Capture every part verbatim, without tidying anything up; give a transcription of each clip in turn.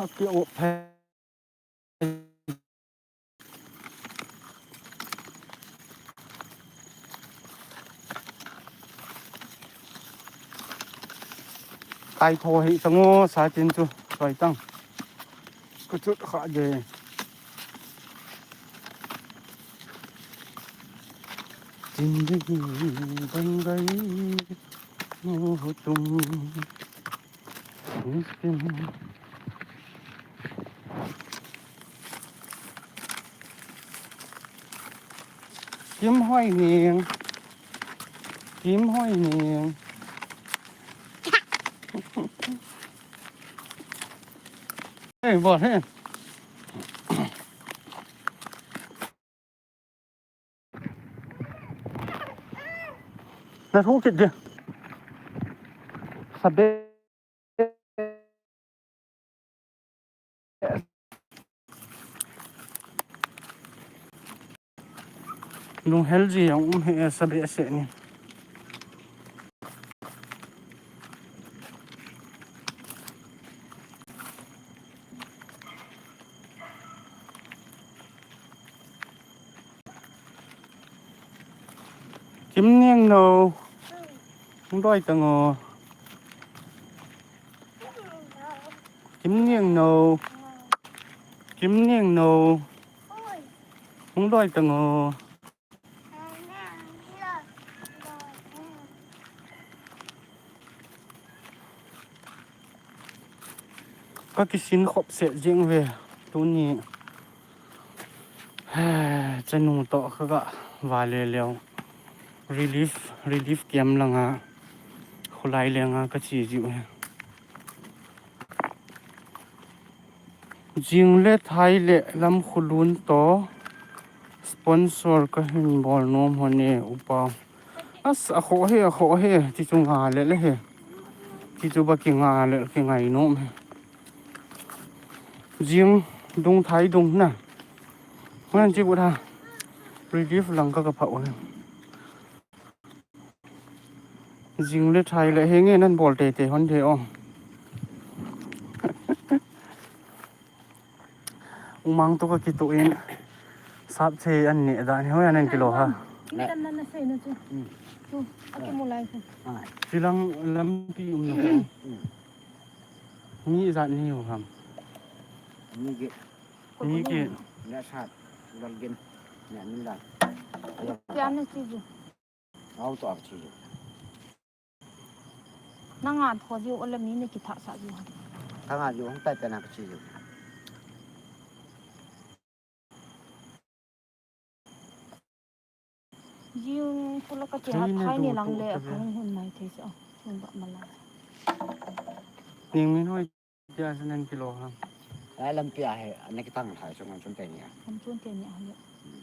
Ki o phe. Kai tho hi sango sa tin chu soi tang. Ku chut kha de. Zindagi ban gayi no ho tum. Kim Hoi Ning. Kim Hoi Ning. Hey, boss, hey. Na thu kit di. Sabe. Lunghel ji jong um hi, eh, sabe se ni. Kim Niang No. Hung doi tang o. Kim Niang No. Kim Niang No. Hung doi tang o. Ka kisin khop set jeng ve tuni. Chanu toh ka ga vale leo. Relief, relief camp langa. Khulai lenga ka che jiu hi. Jing le Thai le Lamkhulun toh sponsor ka hin bol nom hon e upa. As, a kho he, a kho he, ti chu nga le le he. Ti chu ba ki nga le, ki ngai nom he. Jing dung Thai dung na. Hon chi bu tha. Relief lang ka ka pha u he. Jing le Thai le henge nan bol tete hon the o. Umang to ka kituh in sap che an ne dan hi hoi an kilo ha. Ni tan nan na sei na chu. Hmm. Chu, a ki mu lai chu. Ah. Chilang lampi um na ko. Hmm. Ni zat ni u ham. Ni ge. Ni ge. Na sat. Lal gen. Na min la. Kya na chi ju. Au to a chi ju. Nanga tho jiu ole mi ne kithah sa jiu. Nanga jiu hung tai tena ka chi jiu. Jiu kula ka chi ha thai ni lang le a kung hun mai thei sa. Chung ba mala. Ning min hoi. Tia senen kilo ha. Ai lampi a he, ana kitang thai chunga chun te nia. Chun te nia ha.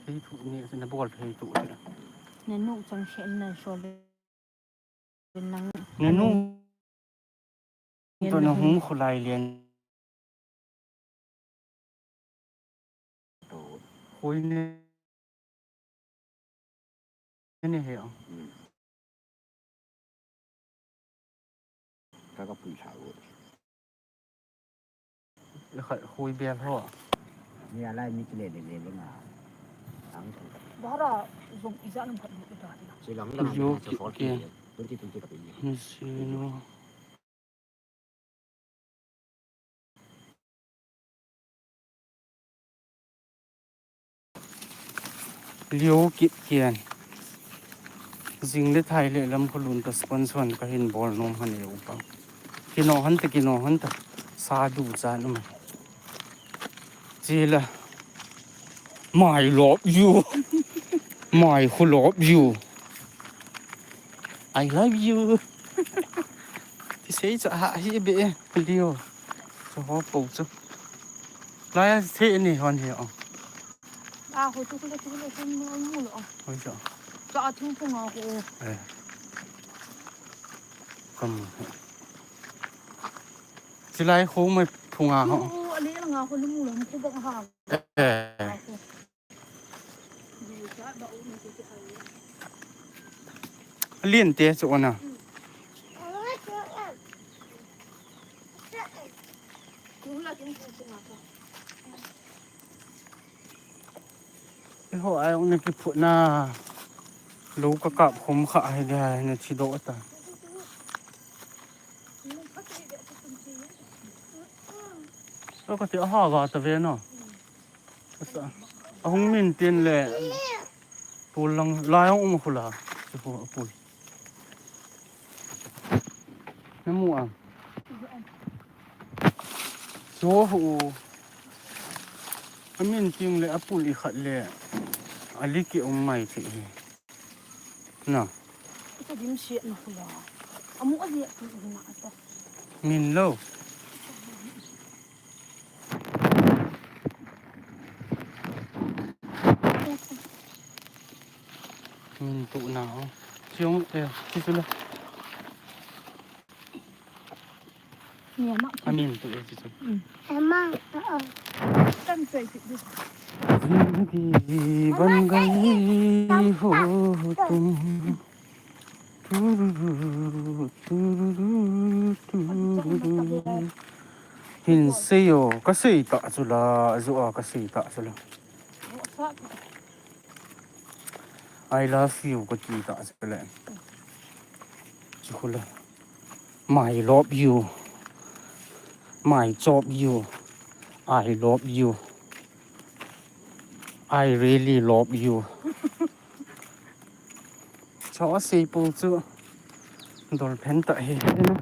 Thei thu ni sena bol thei thu sena. Nenu chang se na so le nang. Nenu. To na hung khulai lian. Hoi ne. Ni he o. Hmm. Ka ka pui sa u. Kha hui bel ho. Ni a lai mi kile le le le nga. Ang thong ka. Bara zong ija nam khat ni ka ta. Chilang lang. Yo ki ke. Twenty twenty ka pe ni. Ni si no. Leo Kipgen. Jing le Thai le Lamkhulun toh sponsor ka hin bol nom hon e upa. Kino hon ta, kino hon ta. Sa du cha num. Chila. My love you. My who love you. I love you. Ti sei cha ha hi be Leo. Chu ho po chu. Lai a the ni hon hi o. A ho chu le chu le chu mu mu lo. Hoi cha. Cha a thung phung a ho. Eh. Kam. Chilai ho mai phung a ho. Mu a le nga ho mu lo mu khu bang ha. Eh. Lien te chu ona. Eiho a jong na kiphutna lou kakap khum kha hi dia na thi doh ta. Lo kati a ha va ta ve no. Asa, ahung min tin le pul lang lai hung um khula. Chu khu a pul. Na mu a. Chu khu a min tin le a pul i khat le a li ki um mai thei hi. Na. Ka dim siat na khula. Amu a dia tu na ta. Min lo. Min tu na ho. Chiong eh, chi tu la. Ni ama. A min tu eh, chi tu. Ama. Kan sei ti. Zindagi ban gayi ho tum. Tururu, tururu, tururu. Hin sei o, ka sei ta chu la, ajo a ka sei ta chu la. I love you, ka ti ta chu la. Chu khu la. My love you. My chop you. I love you. I really love you. Cho a sei pu chu dol phen ta hi na.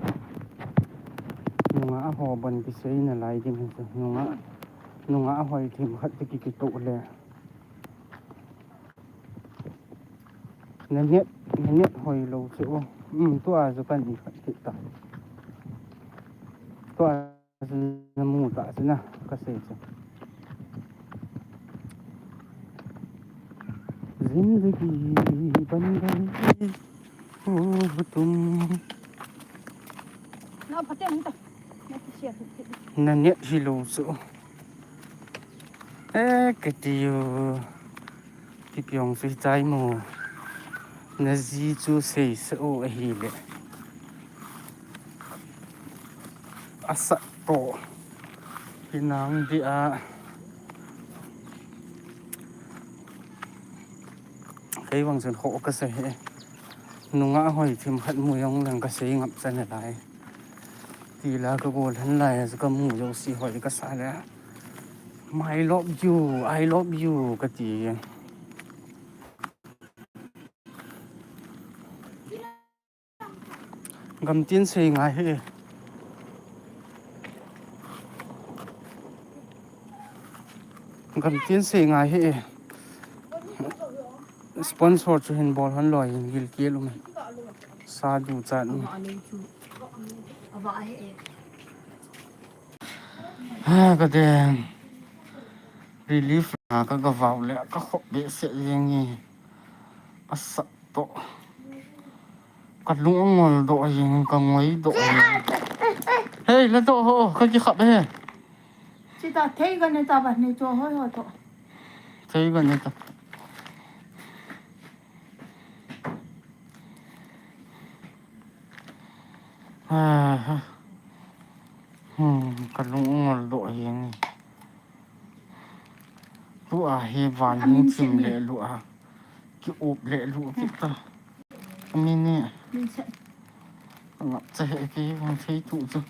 Nunga a ho ban ki sei na lai ding hi chu. Nunga, nunga a hoi thim khat ti ki ki tu le. Na net, na net hoi lo chu. Um, tu a chu kan i khat ki ta. Tu a Na mu ta chu na, ka sei chu. Zindagi ban gayi ho tum. Na phaten ta. Na ki sia tu. Na net hi lo chu. Eh, ka ti u. Kipiong sui chai mo. Na ji chu sei sa u ahi le. Asa to. Pinang di a. Kei vang chun ho ka sei he. Nunga hoi thim khat mu jong lang ka sei ngap chan lai. Ti la ka gol han lai, ka mu jo si hoi ka sa le. My love you, I love you, ka ti. Gamtin sei ngai he. Gamtin sei ngai he. Sponsor chu hin bol han loi hin gil kiel um. Sa du chan um. Ha, ka den. Relief na ka ga vau le, ka khop behseh jeng e. Asa to. Ka lung a ngol doh jeng, ka ngoi doh jeng. Hei, la doh ho, ka kikhap e. Chita thei ka ne ta ba ne cho hoi ho to. Thei ka ne ta. Ah, hmm, ka lung a ngol doh jeng e. Tua hi van hung chim le lu a. Ki up le lu ki ta. Min ni. Min se. Ngap cha he ki hung thei tu chu.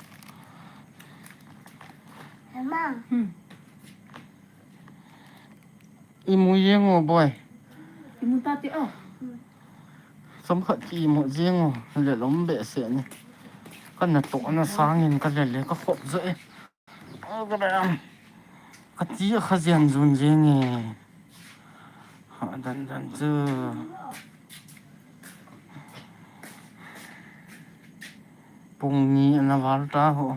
Mama. Hmm. I mu jeng o boy. I mu ta ti o. Som khat ki mu jeng o. Le lom behseh ni. Ka na to na sang in ka le le ka khop jo e. Ka ti a kha jian jun jeng e. Ha dan dan chu. Pung ni ana val ta ho.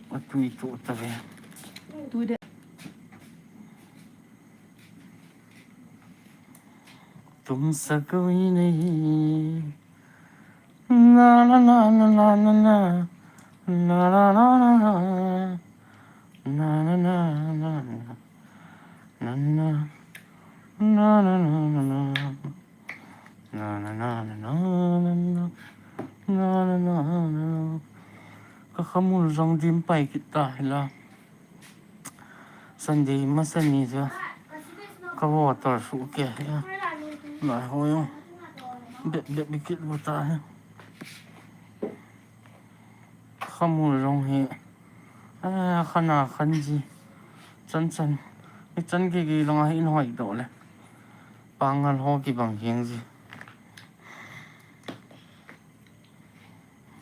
A tui tu ta ve. Tu de. तुमसे कोई नहीं। ना, ना, ना। ना, ना, ना, ना। ना, ना, ना, ना, ना। ना, ना, ना, ना, ना। ना, ना, ना, ना, ना। Na, na, na, na, na, na, na, na, na, na, na. Ka khamul jong dim pai kit ta hi la. Sunday masa ni chu ka water suh ke hi. Lai ho jong bep bep kit bu ta hi. Khamul jong hi, a, khan a khan ji. Chan chan. Hi chan gei gei lang a hi in hoi doh le. Pangal ho kibang hiang ji.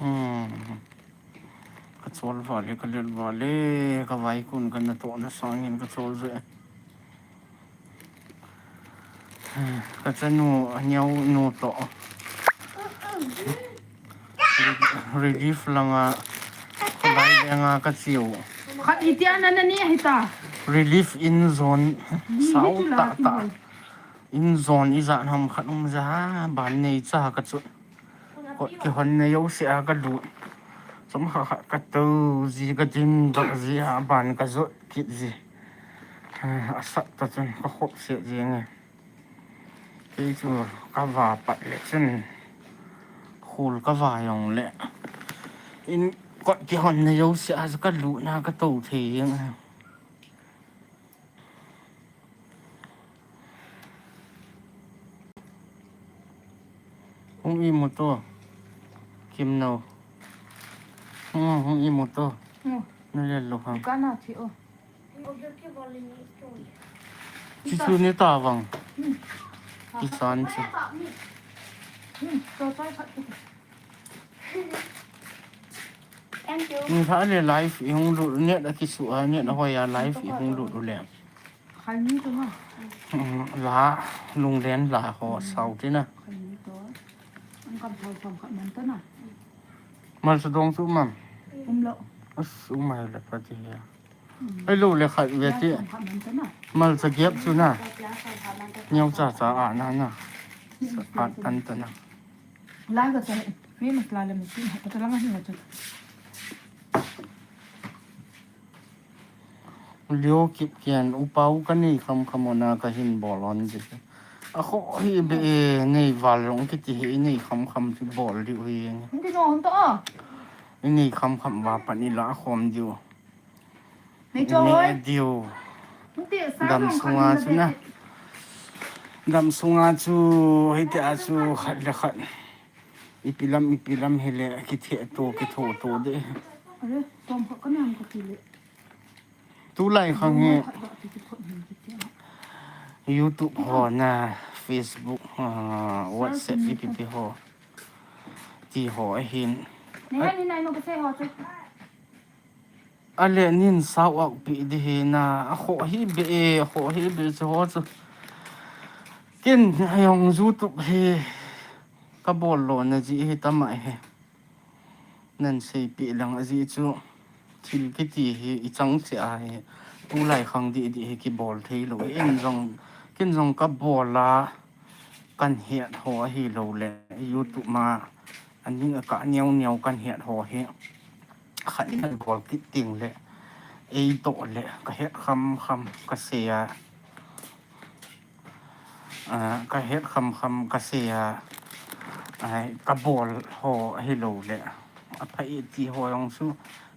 Hmm. Ka chol vale, ka lel vale, ka vaikun ka natohna sangin ka chol je. Ka chanu, a neo nu toh. Relief langa, kholai lenga ka chiu. Khat hitia na na ni hita. Relief in zone, sao ta ta. In zone ijat ham khat um ja, ban nei cha ka chu. Kot kihon na jouse a ka lut. Chom kha kha ka to ji ka din bak ji a ban ka jot kit ji. A sat ta chun ka khop se ji nge. Kei chu ka va pat le chun khul ka va jong le. In kot kihon na jouse a ka lut na ka to thei jeng. Hung imu to. Kim no. Hung, hung imu to. Hmm. Na le lo hang. Ka na thi o. Chi chu ni ta vang. Hmm. Kisan chu. Hmm. To to phat. Thank you. Ni tha le live i hung lut, net a kisu a, net a hoi a live i hung lut u le. Khai ni to ma. Mm, la, lunglen la ho sau ti na. Khai ni to. Ang kam thau kam khat man to na. Mal sa dong su mam. Um lo. As, um mai le pa ti ya. Ai lo le khat ve ti. Kam khat man to na. Mal sa gep su na. Nyau cha cha a na na. Sa a tan ta na. Lai ka sa. Mi masala le mi ti. Ka ta lang a hin ka chu. Leo Kipgen, upa u ka nei kham kham u na ka hin bol on ji. A kho hi be e, nei val long kiti hi nei kham kham ti bol diu hi. Hung ti no hung to a. I nei kham kham va pan i la khom diu. Nei cho hoi. Diu. Hung ti sa dam long sunga khan chu na. Dam sunga chu, hiti a chu khat le khat. Ipi lam, ipi lam hi le, kithe to, kitho to de. Are, tom khat ka nam ka ti le. Tulai khang hi YouTube ho na, Facebook, ah, WhatsApp, ipi pi ho. Ti ho ahin. Nei, nei, nei, no, ka sei ho, sei. A le nin sau au pi di hi na, a kho hi be e, a kho hi be chu ho chu. Kin, a jong YouTube hi ka bol lo na ji hi tama hi. Nan seipi lang a ji chu thil kiti hi i chang che a hi tulai khang di di hi kibol thei lo. In jong, kin jong ka bol a kan het ho a hi lo le YouTube ma an ning a ka neo neo kan het ho hi khat in kan bol kit ting le ei to le ka het kham kham ka se a. Ah, ka het kham kham ka se a, ai, ka bol ho ahi lo le. A pha e ti ho jong chu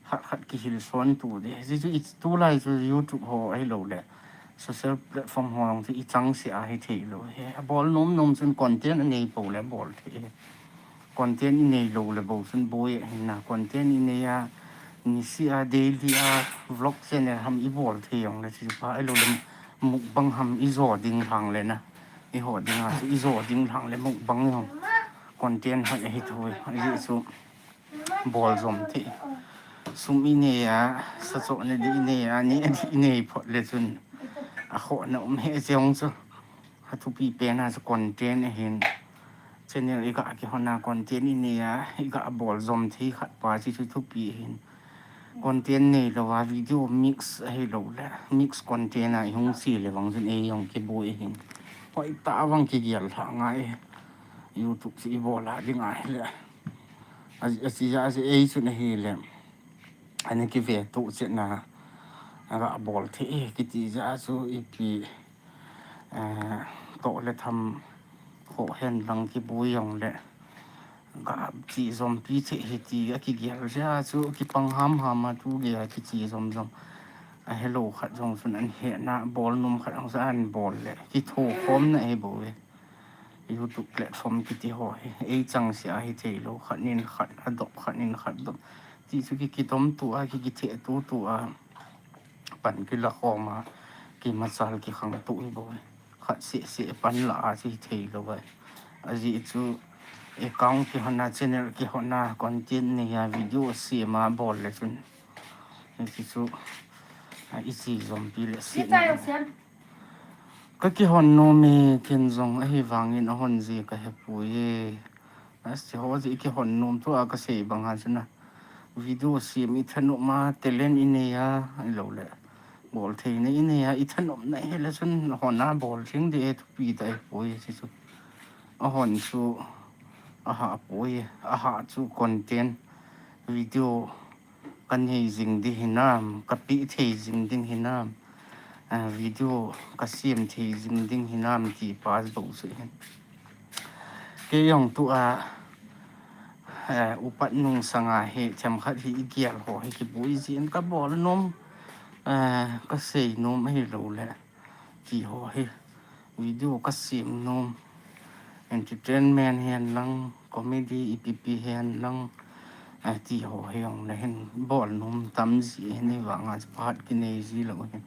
khat khat kihil son tu de. Ji chu i tulai chu YouTube ho ahi lo le. Social platform ho jong chu i chang se a hi thei lo. He, a bol nom nom chun content a nei po le bol thei. Content i nei lo le bou chun boi a hin na. Content i nei a, nisia, daily a, vlog channel ham i bol thei jong le, chi pa i lo le mukbang ham i jo ding hang le na. I ho ding a, chu i jo ding hang le mukbang jong. Content hoi a hi thoi, i ji chu bol jom thei. Sum i nei a, sa cho ne di i nei a, ni a di i nei phot le chun. A kho na um he che jong chu. A thupi pen a chu content a hin. Channel i ka kihon a content i nei a, i ka bol jom thei khat pa chi chu thupi a hin. Content nei lo a video mix ahi lo le. Mix content a i hung si le vang chun ei jong kiboi a hin. Hoi ta vang kigel lha ngai. YouTube chi i bol a ding ahi le. A, a chi ja chi ei chun ahi le. Ani kive tu che na. A ka bol thei kiti ja chu ipi. Eh, to le tham Khoh hen lang kibui jong le. Ka chi zompi che hi ti a kigel jia chu kipang ham ham a tu ge a kichi zom zom. A hello khat jong sun an he na bol num khat jong sa an bol le. Kitho khom na he bo ve. YouTube platform kiti ho hi. Ei chang sia hi thei lo khat nin khat a dok khat nin khat dok. Ti chu ki kitom tu a ki kithe tu tu a. Pan kila khom a. Ki machal ki khang tu hi bo ve. Khat se se pan la a si thei lo ve. A ji chu account ki hona channel ki hona content ni ya video si ma bol le chun. Ki chu a i si zompi le si. Ka kihon nom e, ken jong ahivangin ahon ji ka hepui e. Asi ho ji kihon nom tu a ka sei bang a chun a. Video sem i thanom a, talent i nei a, i lo le. Bol thei na i nei a, i thanom na he le chun hon a bol jing di e thupi ta e pui e chi chu. Ahon chu, aha pui e, aha chu content, video, Ka nei jing ding hinam, ka pi thei jing ding hinam, a, video ka siam thei jing ding hinam ti pa bou chu hin. Kei jong tu a, a, upat nung sanga hi themkhat hi i gel ho hi kibui jin ka bol nom, a, ka sei nom ahi lo le. Ti ho hi video ka siam nom, entertainment hian lang, comedy ipi pi hian lang, a, ti ho hi ong le hin bol nom tam ji hin i vanga phat kinei ji lo hin,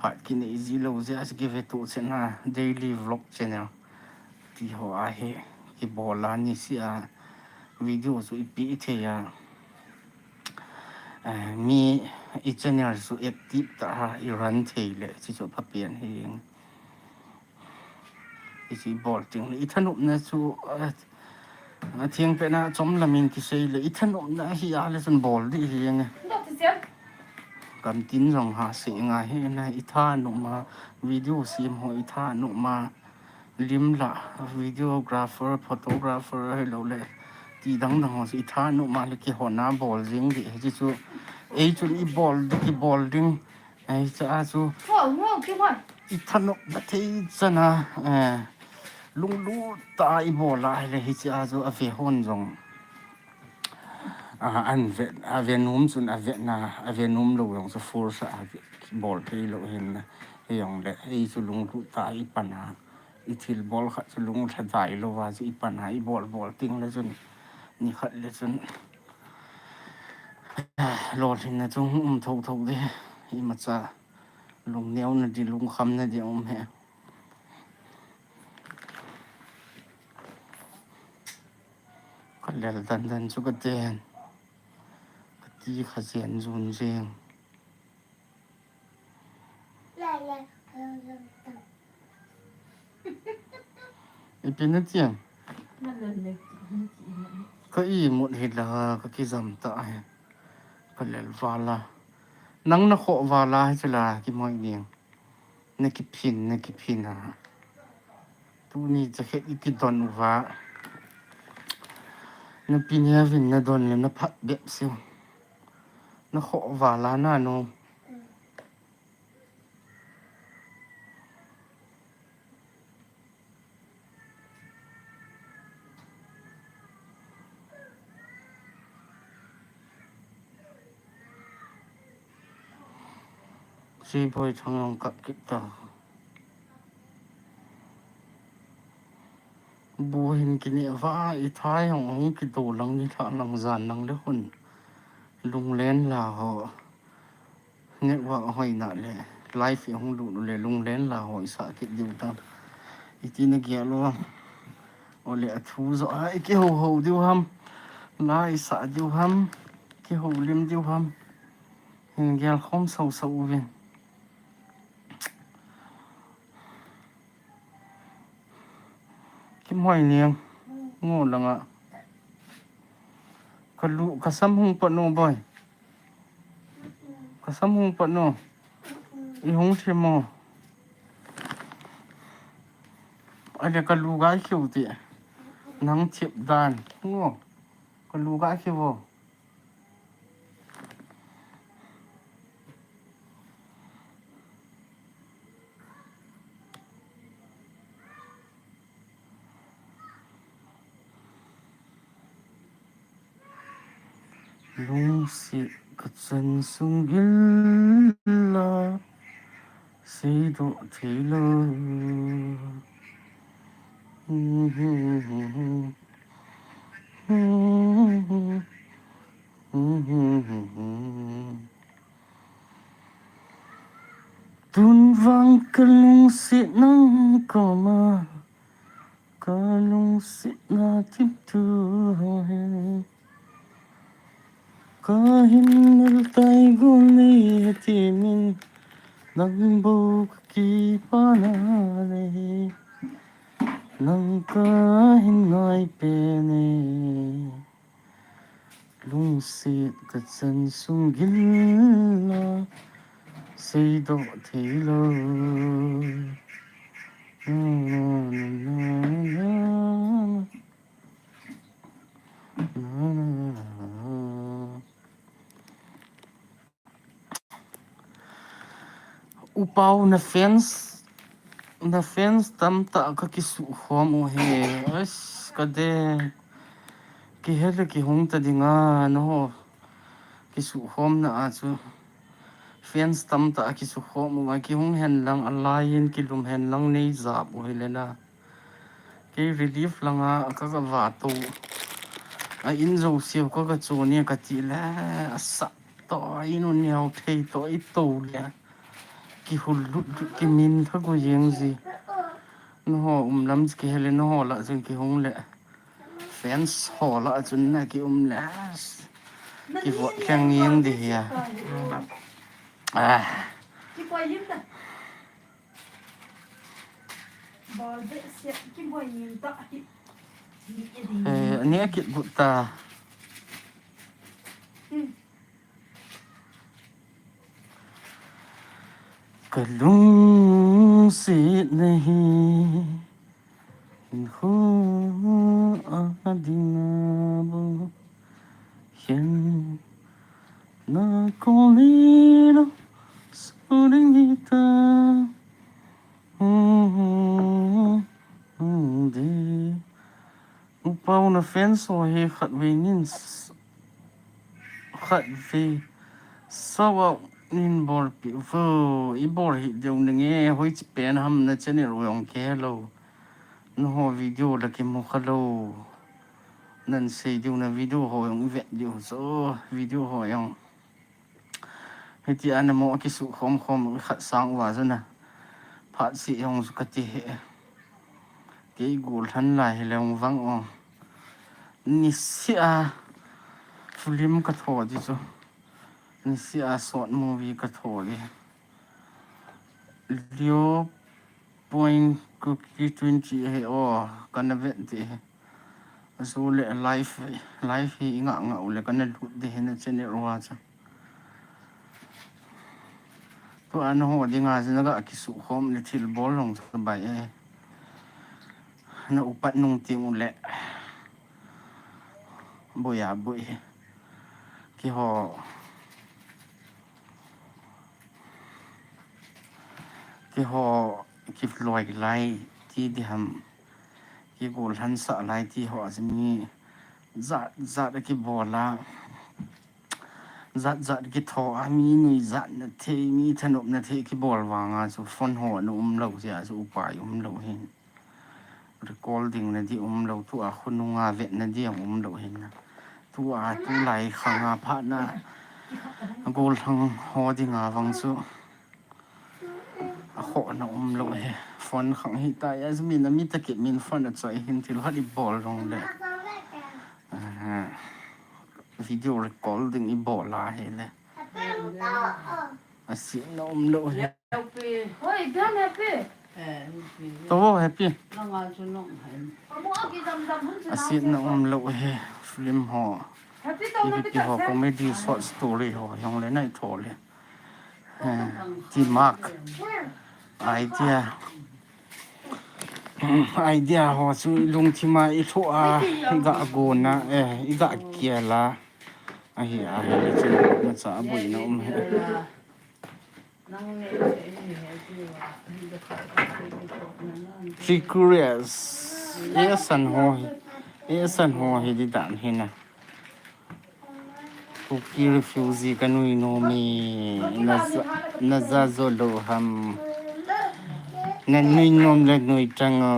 phat kinei ji lo ji a ki ve tu chena daily vlog channel ti ho a hi kibol a ni si a video chu ipi i thei a. Eh, mi i channel chu active ta ha i run thei le chi chu pha pian hi eng. I chi bol ting le i thanop na chu, eh, a thiang pe na chom lamin ki sei le i thanop na hi a le chun bol di hi eng. Kam tin jong ha se nga hi na i thanop ma video sim ho i thanop ma. Lim la, videographer, photographer, hi lo le, ti dang dang ho si, i tha nu ma le ki hon a bol jing di, hi chu, ei chun i bol di, ki bol ding, ei cha a chu, i tha nu ba thei chana, eh, lunglut ta i bol a, hi le hi cha a chu, a ve hon jong, a, an ve, a ve num chun a ve na, a ve num lo jong chu force a, ki bol thei lo hin na, hi jong le, ei chu lunglut ta i pan a, I thil bol khat chu lung lha dai lou va chu i pan a i bol bol ting le chun ni khat le chun lolhinna chu um tho tho di, imacha lungneo na di, lungkham na di um he. Ka lel dan dan chu ka ten, ka ti kha zen zun zeng. Ipi na tiang? Ka imut hi la, ka kizam ta hi. Ka lel vala. Nang na kho vala hi chila ki moi ding. Na kiphin, na kiphin a. Tuni chakhet i kidon uva. Na pin ya vin na don le na phat bep siu. Na kho vala na no. Si boi thang long kap kit ta. Bu hin kine va i thai hong hong kido lang ni thah lang zan lang le hun. Lunglen la ho. Network a hoina le, live i hung lut u le, lunglen la ho i sa kit diu ta. I ti na gial u ham. O le a thu zo a, i ki ho ho diu ham. La i sa diu ham. Ki ho lim diu ham. Hin gial khom sau sau u vin. Ki moi niang. Ngo langa. Ka lu, ka sam hung pa no boy. Ka sam hung pat no. I hung thim mo. Ale ka lu gai khiu ti. Nang thip dan. Ngo. Ka lu gai khiu vo. Lungset kachan sung gilla seidoh theilou. Tun vang kalungset nang koma, kalungsetna thiptu hi. Kahin nel tai gol nei hetimin, nang bou kakipana nei, nang kahin ngai pene. Lungset kachan sung gilla seidoh theilou. U Pau, na fans, na fans tamtah kakisukhom uve. As, kade. Kihel le kihung ta dinga, naho kisukhomna a chu fans tamtah kisukhom uve, kihung henlang, a line kilum henlang neijap u hile na. Kei relief langa kagavatou. A in jouseu kagachon e kati le, asah toh, a in u neo thei toh, itou le kihul lut lut, kimin thagu jeng ji. Naho umlam kihel le, naho lah chun kihung le, fans ho lah chun na kium le, kivot keng jeng di hia. Ah. Eh, ani akit but ta. Kalungset nahi, hu a dinga bou. Hian na koli lo, suring hita. Hmm, hmm, hmm, de. U Pau, na fans ho hi khatvei nin s-, khatvei shout out nin bolpeh vo, ibol hih diu nange, hoiche pen ham na channel u jong kihe lou. Naho video la kimu kha lou. Nan sei diu na video ho jong ivet diu chu, video ho jong. Hitia namo kisukhom khom khat sang uva chu na. Phat seh jong chu kati hi. Kei gollhang lai hi leng vang o. Niseh a film ka tho di chu. Niseh a short movie ka tho di. Leo Point Kuki twenty hi o, kana vet di hi. Achu le live, live hi i ngah ngah u le kana lut di hi na channel uva chu. Tua naho dinga chu na ga kisukhom le thilbol jong chu bai e. Na upat nung teng u le. Boi a boi hi. Keiho. Keiho kiloi lai ti di ham. Kigollhang sah lai ti ho a chu mi jat jat a kibol a. Jat jat kitho a, mi nuijatna thei, mi thanopna thei kibol vanga chu phone ho na um lou jeh a chu upai um lou hin. Recording na di um lou, tua khonunga vetna di um lou hin na. Tua tulai khanga phatna gollhang ho dinga vang chu. A khohna um lou hi. Phone khang hi ta ya, min a mi ta kit min phone a choi hin thil khat i bol jong le. Ah, video recording i bol a hi le. A sihna um lou hi. Hoi, John, happy. To vo happy. A sihna um lou hi. Film ho. Happy to, happy to, ho, comedy short story ho jong le nai tho le. Eh, ti mak. Idea. Idea ho chu i lungthim a i thoh a, i ga gon a, eh, i ga kial a. Ahi, ahi, chu macha a boina um hi. Three curious. E san ho hi. E san ho hi di dan hi na. Kuki refugee ka nui nom e, na za, na za zo lo ham. Na nui nom le nui tang o.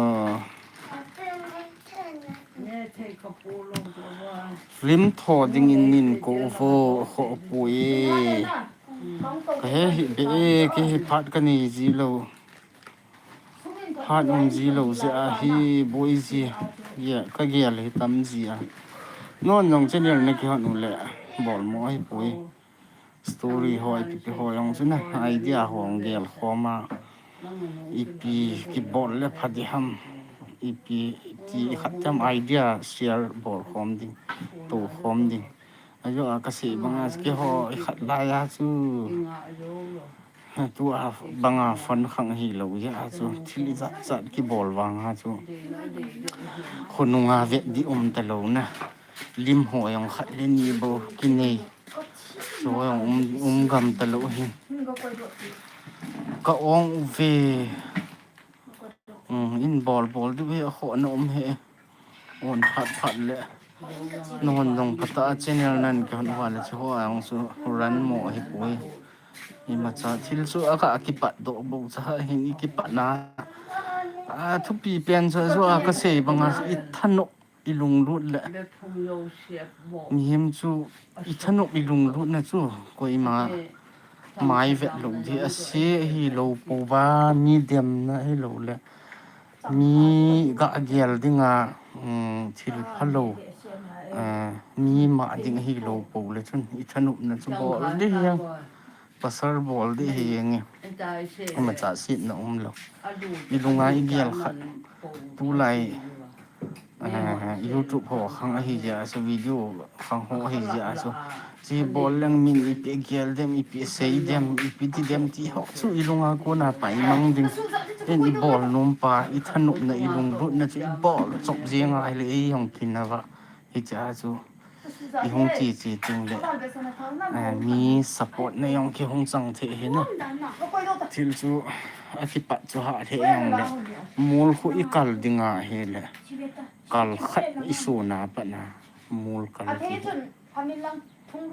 Film tho ding in nin ko vo kho pu e. Ka he hi be e, ke hi phat ka nei ji lo. Phat um ji lo ji a hi boi ji. Ye, ka gel hi tam ji a. Non jong channel na kihon u le bol mo hi pui. Story ho, ipi pi ho jong chu na idea ho gel khom a. Ipi kibol le pha di ham. Ipi ti khat tam idea share bol khom ding. To khom ding. Ajo a ka sei banga keiho i khat lai a chu. Tu a banga phone khang hi lo ya chu. Thil jat jat kibol vang a chu. Khonung a vet di um ta lo na. Lim ho jong khat le ni bou kinei. Chu jong um, um gam ta lo hi. Ka ong u ve. Um, in bol bol diu hi a kho na um hi. On phat phat le. Non jong phat a channel nan kihon uva le chu ho a jong chu run mo hi pui. Imacha thil chu a ka kipat doh bou cha hin i kipat na. A thupi pen chu, chu a ka sei banga i thanop i lunglut le. Mihem chu i thanop i lunglut na chu koima mai vet lo di a se hi lo po ba mi dem na hi lo le. Mi ga gel ding a, um, thil pha lo. Uh, mi ma ding hi lo po le chun i thanop na chu bol di hi. Pasal bol di hi nge. Ama cha sit na um lo. I lunga i gel khat. Tu lai, eh, YouTube ho khang ahi ja, so video khang ho ahi ja, so chi bol leng min ipi gel dem, ipi sei dem, ipi ti dem ti ho. Chu i lunga kona pai mang ding. In i bol nom pa, i thanop na, i lunglut na chu i bol chop jeng a le i hong kin na va. Hi cha chu. I hung chi chi ting le, eh, mi support na jong kihung chang thei hi na. Thil chu a kipat chu ha thei jong le. Mol khu i kal ding a hi le. Kal khat i suna pat na. Mol kal ki.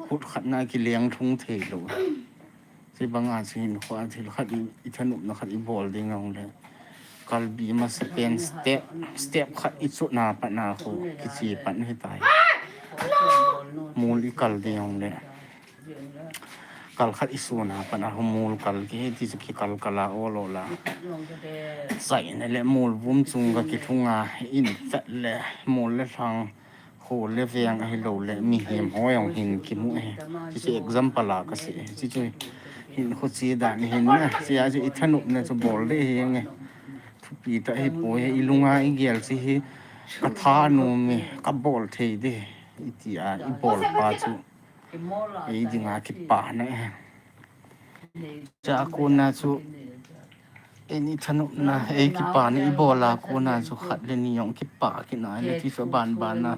Khut khat na kileng thung thei lo. Chi banga chu hin khua thil khat i, i thanop na khat i bol ding jong le. Kalbi masa pen step, step khat i chuna pat na khu kichi pat hi tai. Mol i kal ding jong le. Kal khat i suna pat na khu mol kal ki ti chu ki kal kal a o lo la. Sai na le mol vum chung ka ki thung a in vet le mol le thang. Kho le veng ahi lo le mihem ho jong hin kimu hi. Chi chu example a ka sei. Chi chu hin kho chi dan hin na. Chi a chu i thanop na chu bol de hi nge. Thupi ta hi po hi i lunga i gel chi hi ka tha nu mi ka bol thei de. I ti a i bol pa chu. Ei ding a kipa na. Cha kona chu Ei ni thanop na, ei kipa ni i bol a kona chu khat le ni jong kipa kina le ti chu ban ban na.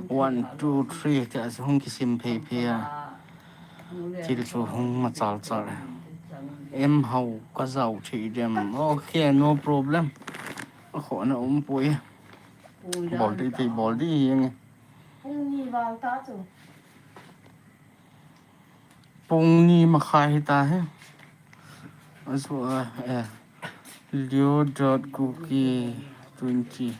One, two, three, ti a chu hung kisim phei phei a. Thil chu hung machal chal. Em hau ka jao thei dem. Okay, no problem. A kho na um poi. Bol di, ti bol di hi nge. Pung ni val ta chu. Pung ni makhai hi ta hi. A chu a, eh, Leo dot Kuki twenty.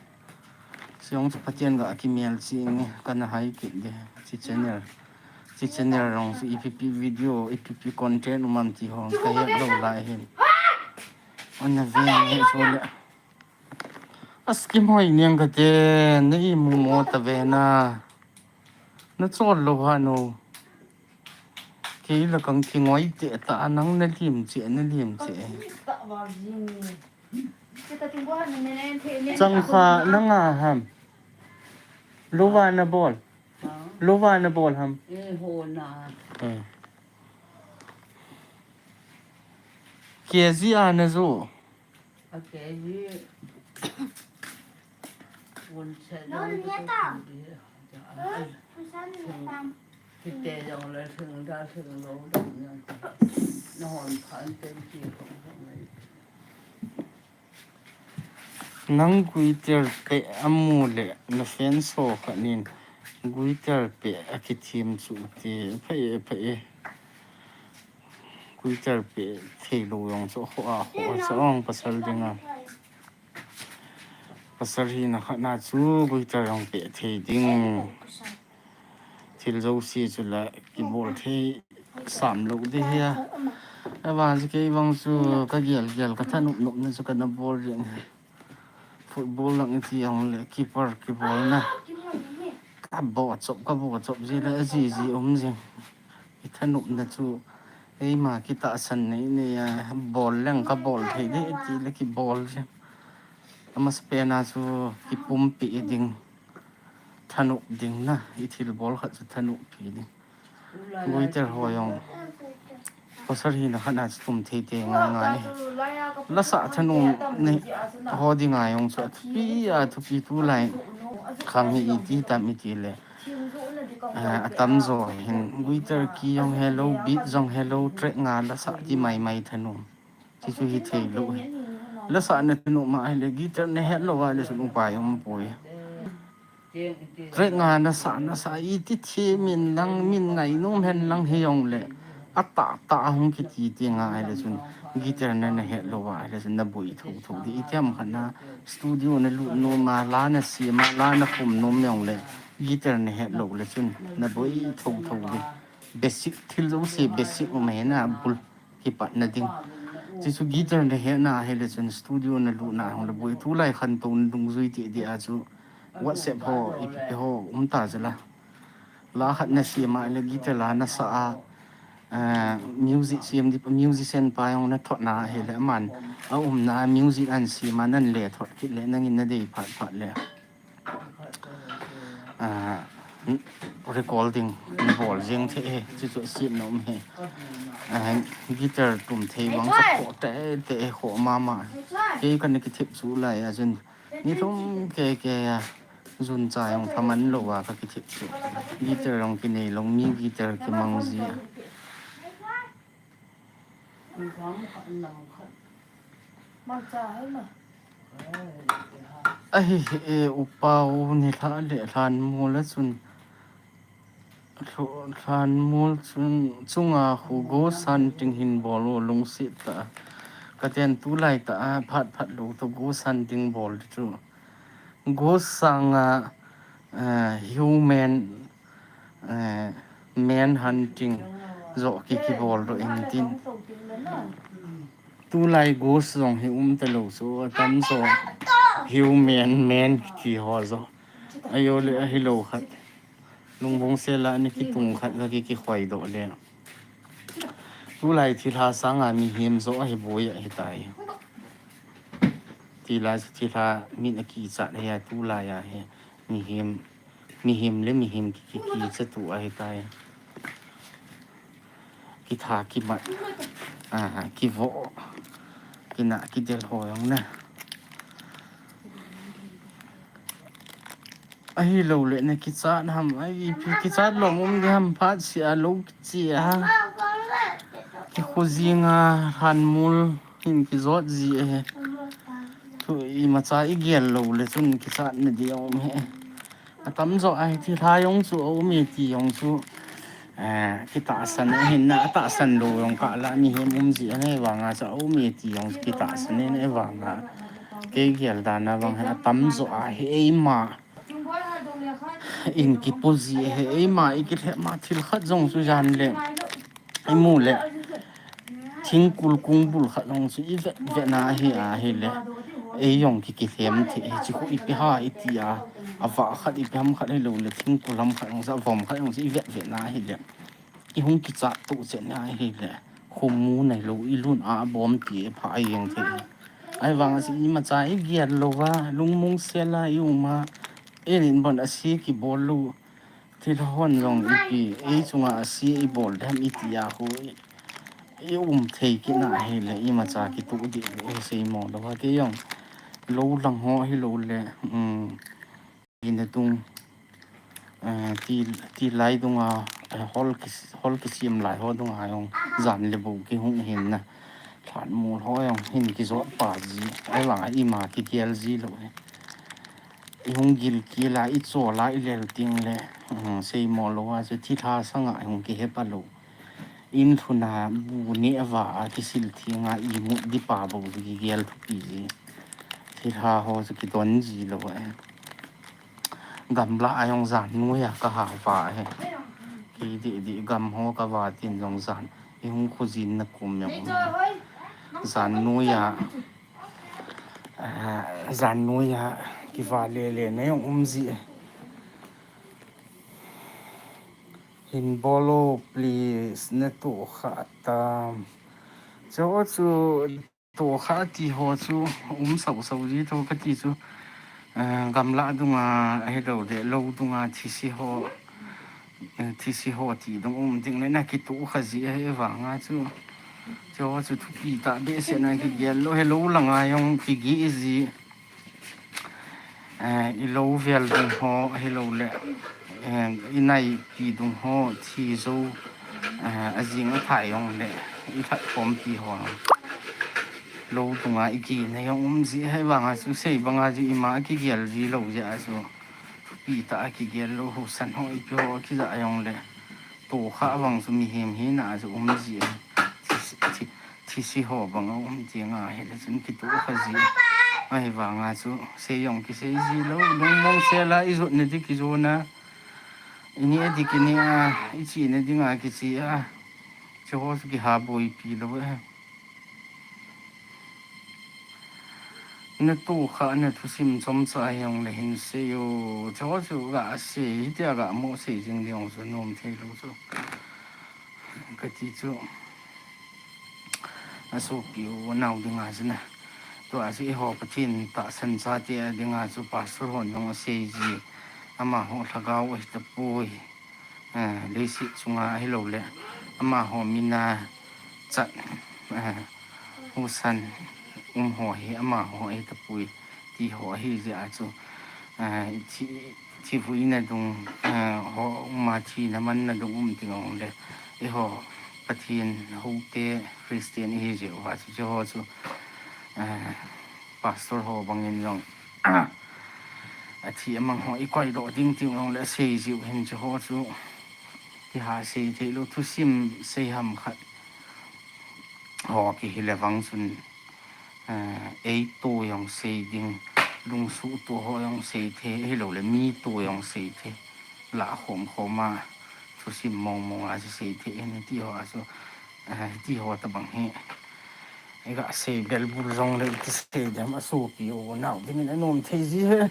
Siong chu Pathian ga kimel chi nge, kana hai kit de. Chi channel. Chi channel rong chu ipi pi video, ipi pi content um am ti hong ka het lo lai hin. Ana ve nge chu le. Askim hoi niang ka te, na i mu mo ta ve na. Na chol lo ha no. Kei la kang kingoi te ta nang na lim che, na lim che. Chang kha na nga ham. Lo va na bol. Lo va na bol ham. Eh. K G a na zo. A K G won se lo. Kite jong le thing da thing lo dong jong. Na hon phan ten ki hong hong. Nang guitar te amu le na fan so kha nin. Guitar pe a kithem chu ti, phai, phai. Guitar pe thei lou jong chu, ho a, ho a, sa ong pasal ding a. Pasal hina khat na chu guitar jong pe thei ding. Thil jouse chu la kibol thei sam lou ding hi a. Avang chu kei vang chu ka gel gel ka thanop nop na chu ka na bol ding. Football lang iti jong le keeper kibolna. Ka bo chop, ka bo chop ji le, a ji ji um jing. I thanopna chu, eima kitahsan nei nei a, bol leng ka bol thei ding ti le kibol jing. Amasapen a chu kipumpi ding, thanop ding na, i thilbol khat chu thanop pi ding. Guitar ho jong pasal hina khat na chu tum thei thei ngai ngai. Lasa thanom nei ho ding a jong chu athupi, athupi tulai khang hi iti tam iti le. Ah, atamjo hin guitar ki jong hello, beat jong hello, track nga lasa ti mai mai thanom. Ti chu hi thei lou hi. Lasa na thanom a ahile guitar na het lou a le sun upai um poi. Track nga nasa, nasa iti thi min lang, min ngainom hen lang hi jong le. Atah tah a hung kiti ti nga ahile sun guitar na na het lou a ahile sun na boi tho tho ding. Iti ham khat na studio na lut nom a, la na sem a, la na khum nom jong le. Guitar na het lou le chun na boi tho tho ding. Basic thil jouse basic um hi na bul kipatna ding. Chuchu guitar na het na ahile chun studio na lut na hung le boi tulai khantou na dungjui ti ding a chu WhatsApp ho, ipi ho um ta chu la. La khat na sem a le guitar la na sa a, ah, music sem di, musician pa jong na thot na ahile aman a um na music an sem a nan le thot kit le nangin na dei phat phat le. Ah, recording bol jeng thei hi, chu chu sitna um hi. Ah, guitar tum thei vang chu kho te te kho mama. Kei kana kithip chu lai a chun ni thum ke ke a jun cha jong thaman lou a ka kithip chu. Guitar jong kinei lou, mi guitar kimang ji a. Ahi, e, upa u ni lha le lhan mol a chun, lho-, lhan mol chun, chunga khu ghost hunting hin bol u lungset ta. Ka ten tulai ta a, phat phat lou to ghost hunting bol di chu. Ghost sanga, eh, human, eh, man hunting jo ki kibol do in tin. Tulai ghost jong hi um ta lou chu, atamjo human, man ti ho jo. Ajo le ahi lou khat. Lungmong sel a ni kitung khat ka ki, kikhoi do le. Tulai thilha sanga mihem jo ahi boi ahi tai. Tilai thilha min a kichat hi a tulai a hi. Mihem, mihem le mihem ki, ki, kichat tu ahi tai. Kitha kimat. Ah, kivo. Kina kidel ho jong na. Ahi lou le na kichat ham, ai, ipi kichat lou um di ham phat sia lou kichi a. Kikhu jinga lhan mol hin kijot ji e. Thu imacha i gel lou le chun kichat na di um he. Atamjo ahi thilha jong chu a um e ti jong chu. Eh, kitahsan ahin na, atahsan lou jong kah la mihem um ji a nei vanga chu a um e ti jong chu kitahsan in e vanga. Kei gel dan a vang hi atamjo ahi eima. In kipo ji ahi eima i kilhep ma thil khat jong chu jan le. I mu le. Thingkul kungbul khat jong chu i vet vet na ahi, ahi le. Ei jong ki kilhem thei hi chu khu ipi ha i ti a. A va khat ipi ham khat hi lou le thingkul ham khat jong chu a vom khat jong chu i vet vet na ahi le. I hung kichat tu chen na ahi le. Khum mu nai lou i lun a bom ti pha a jeng thei. Ai vang a si imacha i gel lou va, lungmong sel a i um a. Ei in bon a si kibol lou. Thil hon jong ipi, ei chunga a si i bol dem i ti a khu i, i um thei kit na ahi le, imacha kitu di i sei mo lou va kei jong. Lou lang ho hi lou le, um, i na tung, eh, ti, ti lai dunga, eh, hol ki, hol kisem lai ho dunga jong jan le bu kihung hin na. Lhan mol ho jong hin kijot pa ji, ai vang a ima kigel ji lou le. I hung gilkel a, i chol a, i lel teng le, um, seimo lou a chu thilha sanga i hung kihe pa lou. In lhun a bu neh a va a kisil theng a imut ding pa bou chu kigel thupi ji. Thilha ho chu kidon ji lou e. Gamla a jong jan noi a ka ha va e. Kei deh deh gam ho ka va tin jong jan. I hung khojin na kum jong. Jan noi a, ah, jan noi a kiva le le na jong um ji e. Hin bol o, please, na tohkha tam. Chu chu tohkha ti ho chu um sau sau ji tho ka ti chu, eh, gamla dunga ahilou le lou dunga thise ho, eh, thise ho ti dung um ding le na kitohkha ji ahi vanga chu. Chu chu thupi tah behseh na kigel lou, hilou langa jong kigeh ji. Eh, i lou vel dung ho, ahilou le, eh, i naipi dung ho, thi jou, eh, ajing athai jong le, i lhat khompi ho. Lou dunga i kina jong um ji ahi vanga chu sei banga chu ima kigel ji lou jeh a chu. Thupi tah a kigel lou, husan ho, ipi ho, kija jong le. Tohkha vang chu mihem hina a chu um ji ahi. Thi, thi, thise ho bang a um teng a hile chun kitohkha ji. Ahi vanga chu sei jong kisei ji lou, lungmong sel a i jot na ding kijon a. I neh ding kineh a, i che na dinga kiche a. Chu ho chu kiha boipi lou e. Na tohkha na thusim chomcha jong le hin sei o. Chu ho chu ga sei, hitia ga mo sei jing ding jong chu nom thei lou chu. Ka ti chu, a sopi u nau dinga chu na. Tua chu eiho Pathen tahsan chate a dinga chu pastor hon jong asei ji. Amaho lhagao ahi tapoi. Eh, leiset chunga ahilou le. Amaho mina chat. Eh, husan um ho hi amaho ahi tapoi. Ti ho ahi jeh a chu. Eh, thi, thi vuina dung, eh, ho um a thina manna dung um ding jong le. Eiho Pathen houte Christian ihi jeh uva chu, chu ho chu, eh, pastor ho bangin jong, athi amang ho i koidoh ding ti jong le sei jiu hin chu ho chu. Kiha sei thei lou thusim sei ham khat. Ho kihi le vang chun, eh, ei to jong sei ding, lungsuh to ho jong sei thei, hilou le mi to jong sei thei. La khom khom a, thusim mong mong a chu sei thei, hin ti ho a chu, eh, ti ho tabang hi. Ei ga sei bel bul jong le ti sei dem a sopi u nau dingin anom thei ji he.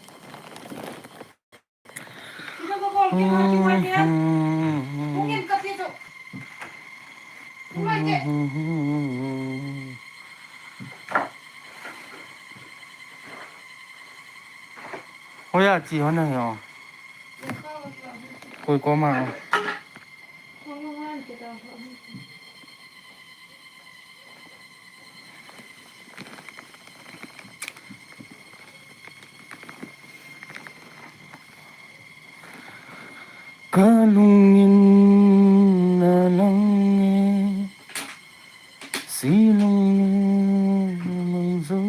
Hoiya chi hon ahi o. Koi koma. Ka lungin na lang e, si lungin mang zo.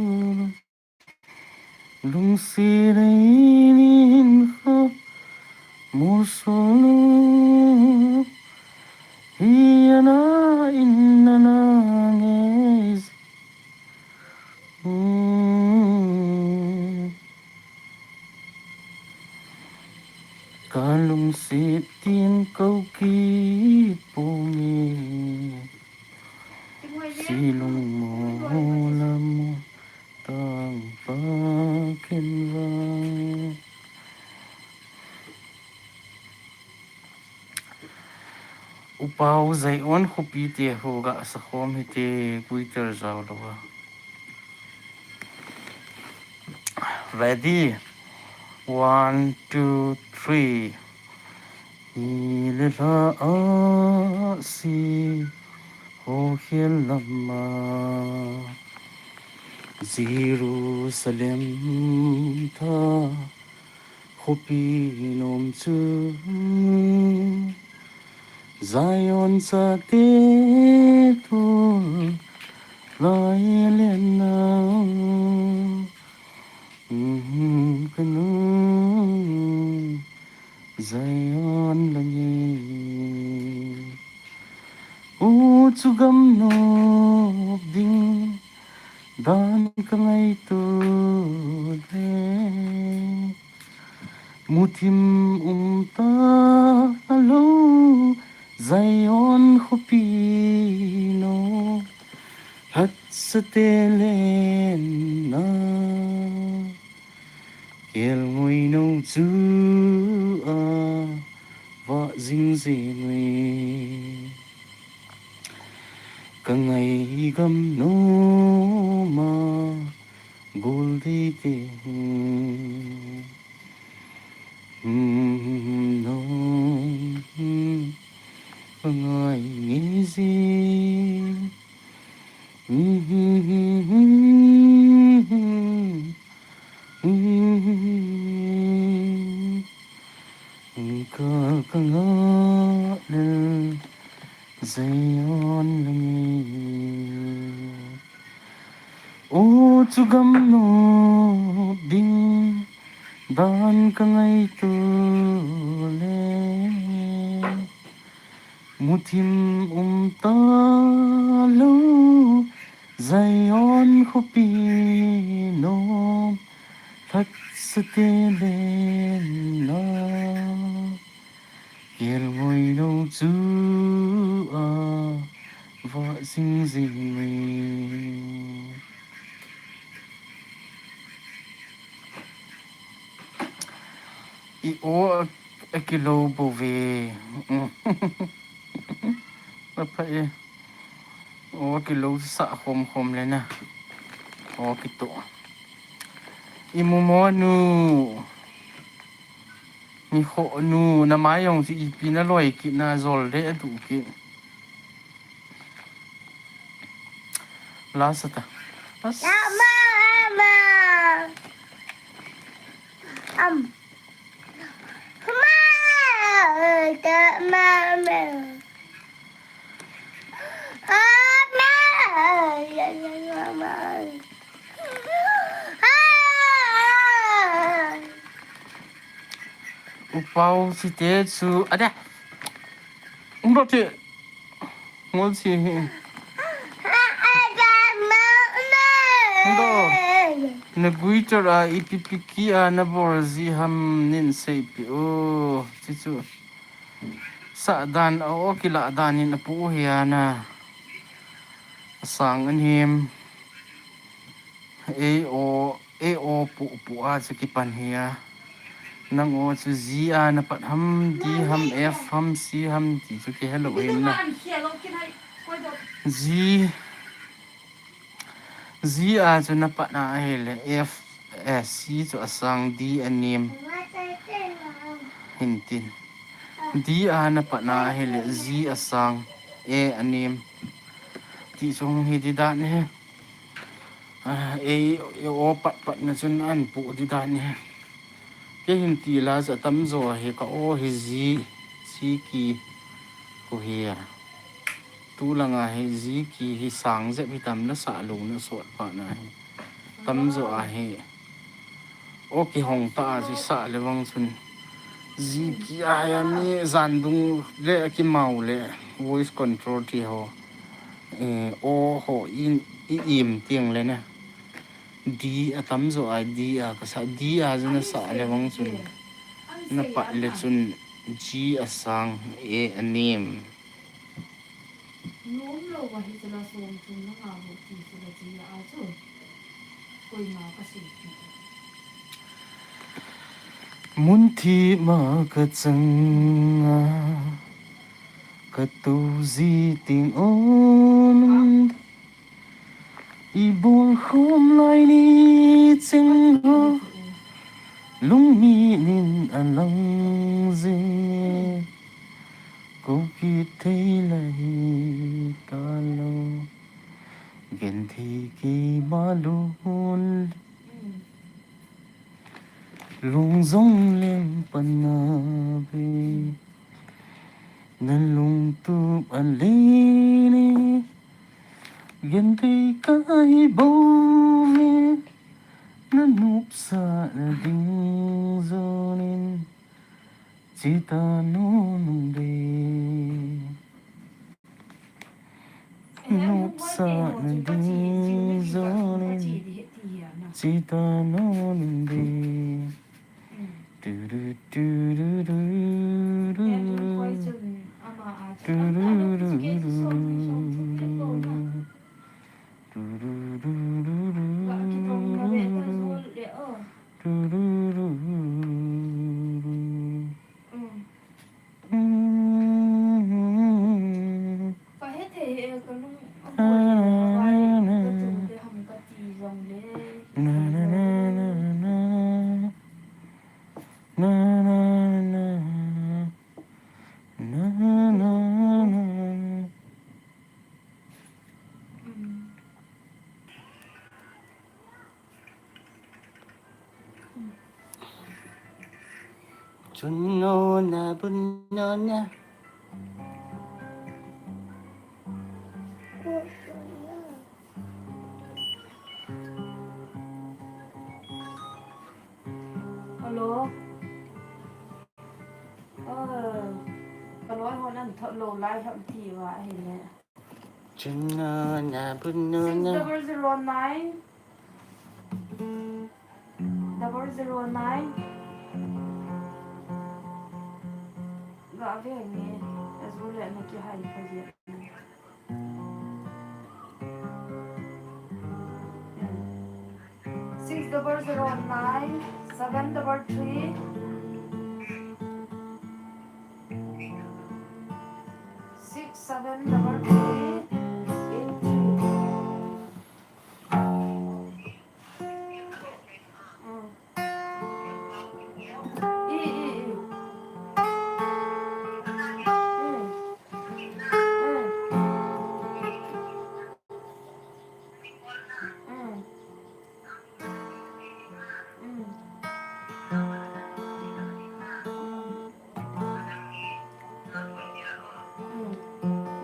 Lungsi dei nin kha mo solo, hi ana in na na nge. Hmm. Ka lungsi tin kau ki pu nge. Si lung mo la mo. Tang pa ken va. Upau zai on khopi te ho ga sa khom hi te kuiter zau lo va. Ready? One, two, three. Ni le hla a si ho hial lama. Jerusalem tha khopi nom chu. Zion chate tu lai len na. Kanu. chu gamnop ding dan ka ngaito le. Muthim um talou Zion khopi nom, hatsate lenna. Kelngoi nou chu avah jing jeng uve. Ka ngai gamnoma goldei te. Hmm, no, hmm, ka ngai nge jing. Hmm, hmm, hmm, hmm, hmm. Hmm, ka, ka ngah le Zion le nge. O chu gamnop ding dan ka ngaito le. Muthim um talou Zion khopi nom, hatsate lenna. Kelngoi nou chu avah jing jeng uve. I o a, akilou bou ve. Apha e. O akilou sa khom khom le na. O kito. I mumo nu. Ni kho nu, na mai jong si ipi na loi kit na jol de adu kit. Lasa ta. Lasa. Mama, mama. Am. Mama, mama. Mama. Mama. Upau si te su. Ada. Umroti. Ngol si hi. Ndo. Na guitar a ipi pi ki a na bol ji ham nin sei pi o. Chichu. Sa dan a o kila dan in apu hi ana. Asang anem. Ei o, ei o pu, pu a chu kipan hi a. Nang o chu G a na pat ham, D ham, F ham, C ham ti chu kihe lou hin na. G, G a chu na pat a ahile F, eh, C chu asang, D anem. Hin tin. D a na pat a ahile G asang, A anem. Ti chu hung hi di dan hi. Ah, ei, ei o pat pat na chun an pu di dan hi. Kei hin ti la sa tamjo hi ka o hi G, C key ko hi a. Tu langa hi G key hi sang jep hi tam na sa lou na sot pa na hi. Tamjo a hi. O kihong ta a ji sa le vang chun. G key a hi a mi jan dung le kimau le voice control ti ho. Eh, o ho in, i im tiang le na. D a tamjo a, D a ka sa, D a chu na sa le vang chun. Na pat le chun G asang, A anem. Nom lou va hi chu la som chun na nga ho ti chu la G a chu. Koima ka sei pi. Mun thim a ka chang a, ka tu ji ting on. I bol khom lai ni cheng ho, lungni nin a lang je. Ko kithei la hi ta lou, genthei keima lung. Lung jong leng pan na ve, na lungtup a lei ne, genthei ka hi bou ve, na nopsahna ding jonin, chita nung de. Sitano nunde. Chun no na bun no na. Hello. Hello, hon an thot lo lai ham ti va hi ne. Chun no na bun no na. Six double zero nine. Double zero nine. Ga ve nge. Azu le na ki hai pa je. Six double zero nine seven double three. Six seven double three eight three.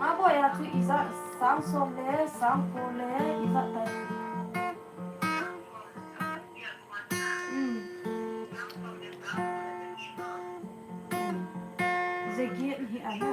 Maboi a chu ijat sang som le sang ko le ijat tai. Jegit hi a na.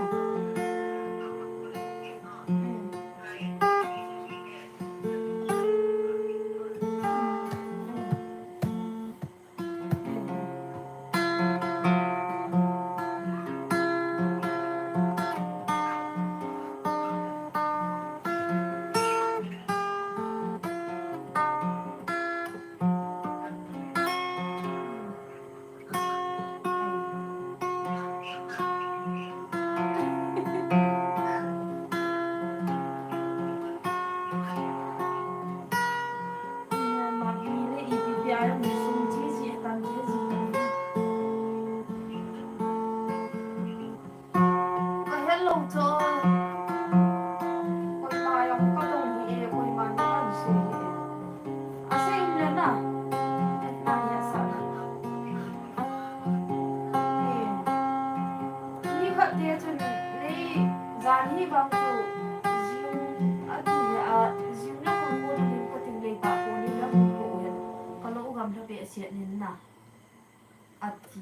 Ka hello cho. Koima jong ka dong hi e, koima ni kan sui hi e. Ase in le na. Ani asa na. Ni khat te chun nei jan hi bang chu jing ati le a jing na ko ko ni ko ting le pa ko ni la ko ko. Ka lo gam la be sia nin na. Ati.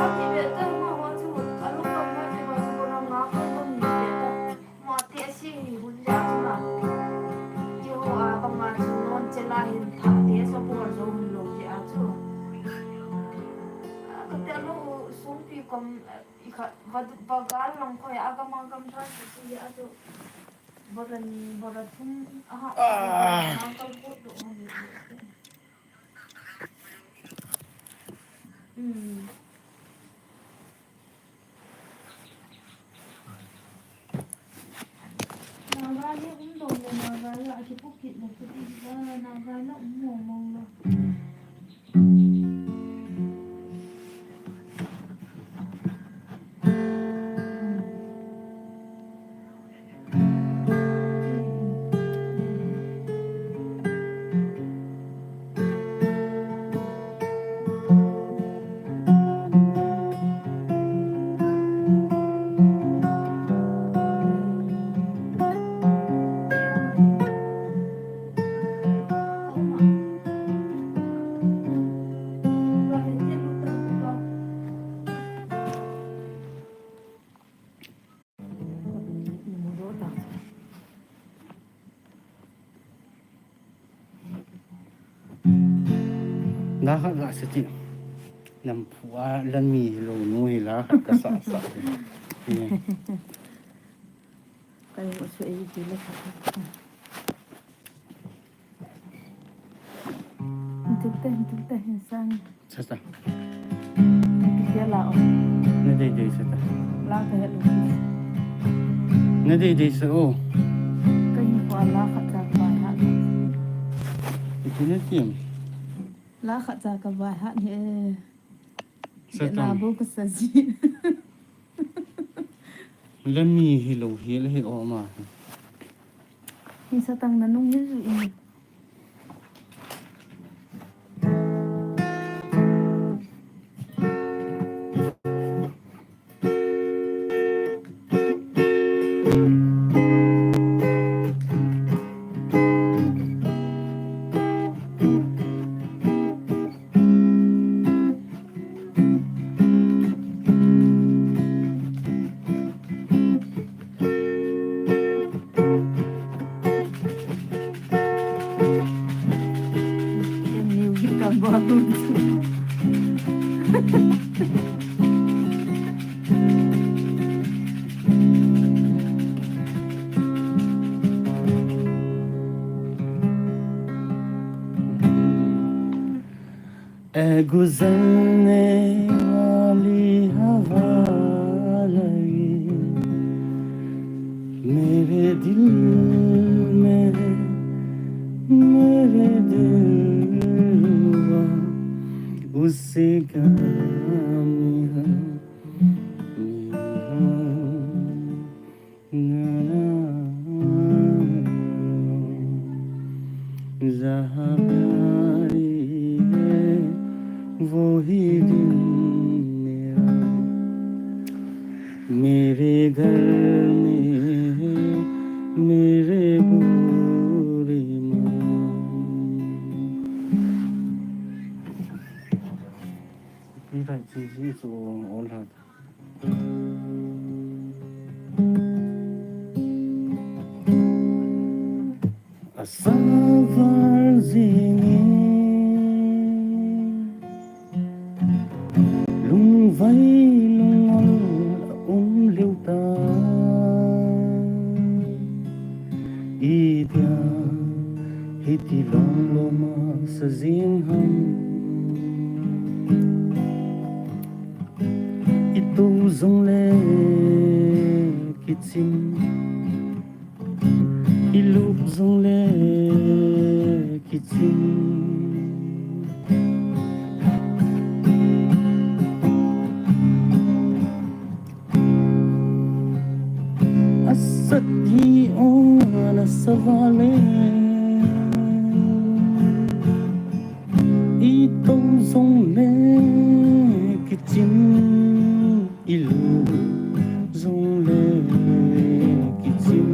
Ati be ta ma ho chu, a lu kam na ki ma chu ko na nga ko ko ni be ta. Ma te si ni hun ja chu na. Yo a ba ma chu non che la hin tha te so por zo hun lo je a chu. Ka te lo sum pi kom i kha ba ba gal long ko ya ga ma gam tha si si a chu. Boran boran thum a ha. Ka ko do. Naga le um dong le Naga le a kipukit le kipukit le Naga le um mong mong le. La khat ga sa ti. Namphu a la mi lou nu hi la khat ka sa sa. Ka ring u su ei ti la sa. Ntil te, ntil te, hin sang. Sa sa. Ntil te la o. Na dei dei sa ta. La ka he lou. Na dei dei sa o. Ka hin ko la khat cha ka ba ha. Iti na tim. La khat cha ka ba ha ni e. Sa ta. Na bo ka sa ji. La mi hi lou hi la hi o ma. Hi satang na nung hi ju in. ए गुजरने वाली हवा लगी मेरे दिल में, मेरे दिलवा उसे गामी है। जहाँ प्यारी है वही दिल मेरा, मेरे घर में है मेरे बुरे मान। Copyright chi chi chu all hat. Asavar jingin lungvai lungol a um lheh ta. Itia hiti lom lom a sa jing ham. Itu jong le kichim, ilup jong le kichim. Asat hi o na savale. Itu jong le kichim, ilup jong le kichim.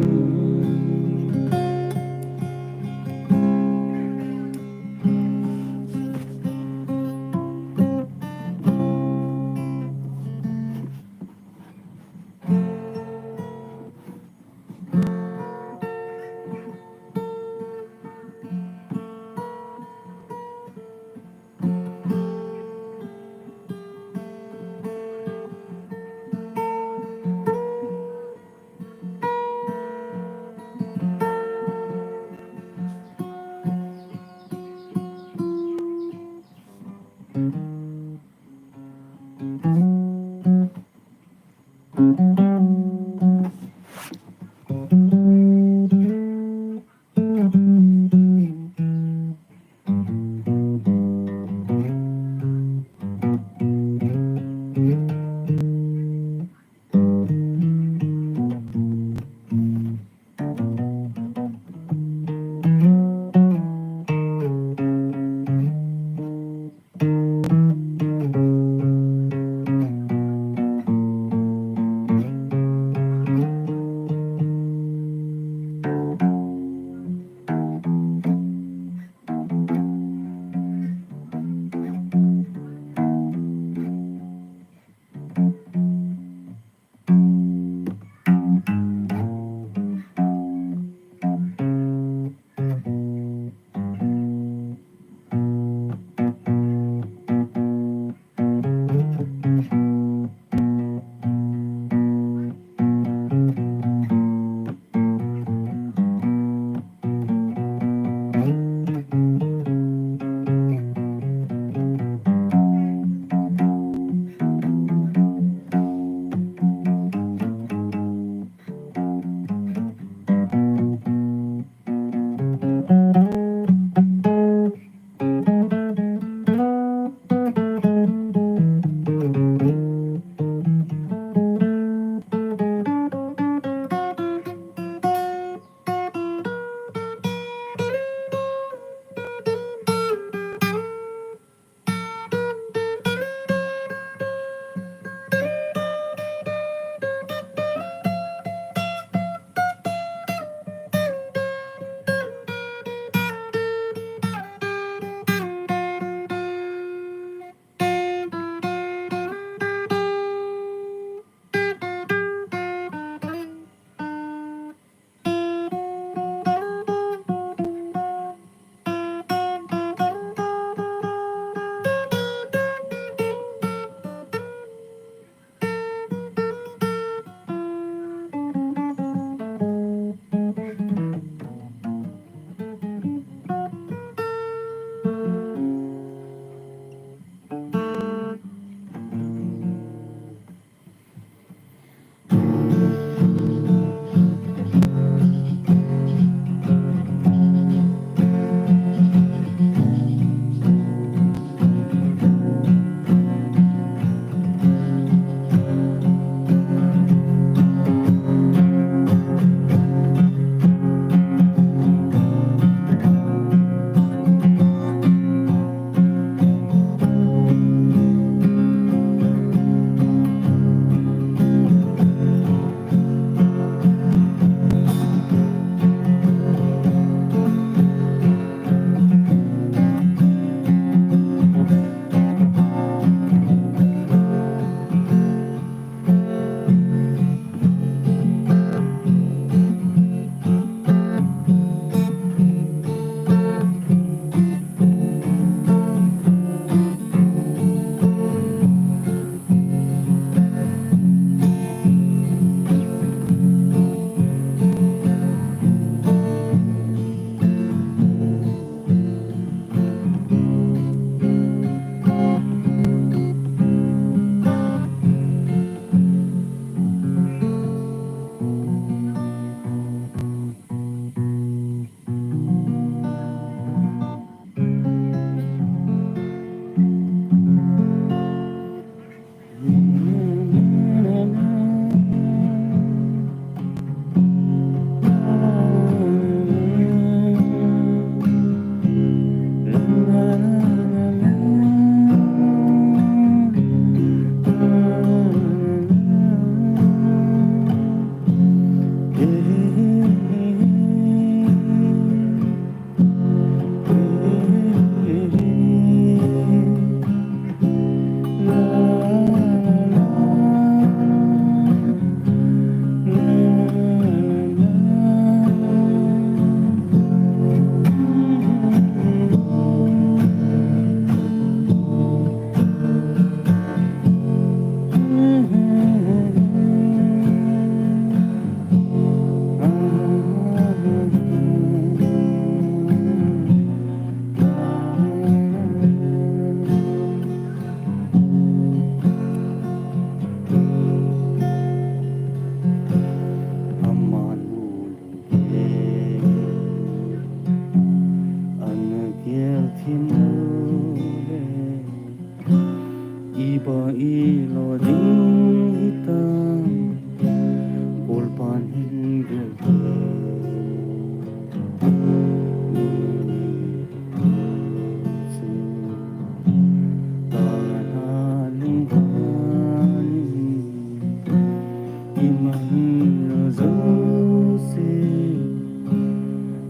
Iman jouse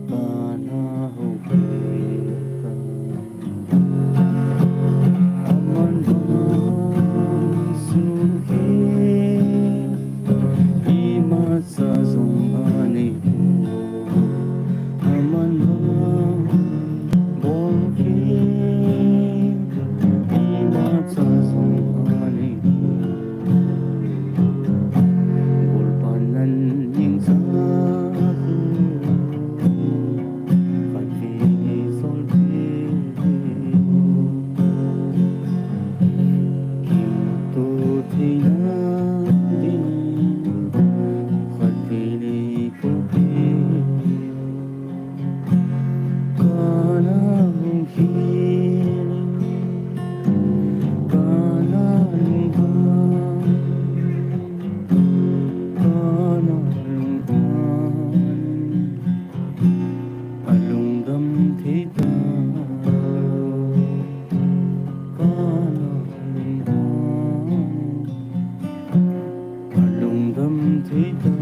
kana houpi ta. Aman bang sukhi, imacha jong anei. Aman bang bolkhi, imacha jong anei. Golpa nan ningcha, khatvei solpeh. Kimuto theina ding, khatvei nei koupeh. Kana hung khel in, kana lunghan, kana lunghan, alungdam thei talou. Kana lunghan, alungdam thei ta.